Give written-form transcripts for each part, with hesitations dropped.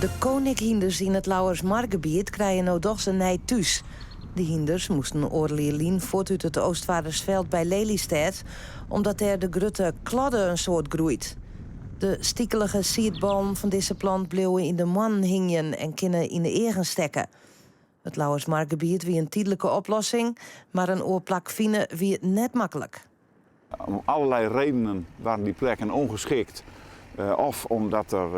De konikhynders yn it Lauwersmargebiet krije no dochs in nij thús. De hynders moasten oardel jier lyn fuort út it Oostvaardersveld by Lelystêd, omdat dêr de grutte kladde in soad groeit. De stikelige siedballen fan dizze plant bliuwe yn de moannen hingjen en kinne yn de eagen stekke. It Lauwersmargebiet wie in tydlike oplossing, mar in oar plak fine wie net maklik. Om allerlei redenen waren die plekken ongeschikt. Of omdat er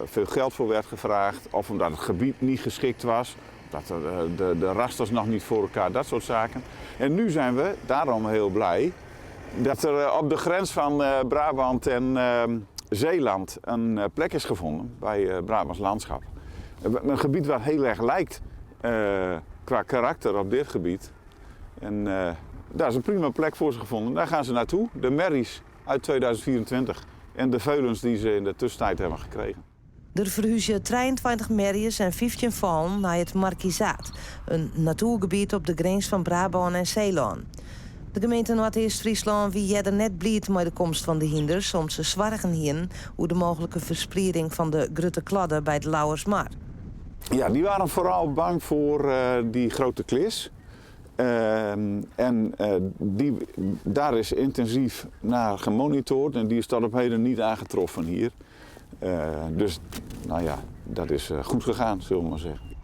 veel geld voor werd gevraagd, of omdat het gebied niet geschikt was, dat er de rasters nog niet voor elkaar, dat soort zaken. En nu zijn we daarom heel blij dat er op de grens van Brabant en Zeeland een plek is gevonden bij Brabants Landschap. Een gebied wat heel erg lijkt qua karakter op dit gebied. En daar is een prima plek voor ze gevonden. Daar gaan ze naartoe, de merries uit 2024 en de veulens die ze in de tussentijd hebben gekregen. Der ferhúzje 23 merjes en 15 foalen nei it Markizaat, in natoergebiet op de grins fan Brabân en Seelân. De gemeente Noardeast-Fryslân wie earder net bliid mei de komst fan de hynders, om't se soargen hienen oer de mooglike fersprieding fan de grutte kladde by de Lauwersmar. Ja, die waren vooral bang voor die grote klis. En die, daar is intensief naar gemonitord en die is tot op heden niet aangetroffen hier. Dus, nou ja, dat is goed gegaan, zullen we maar zeggen.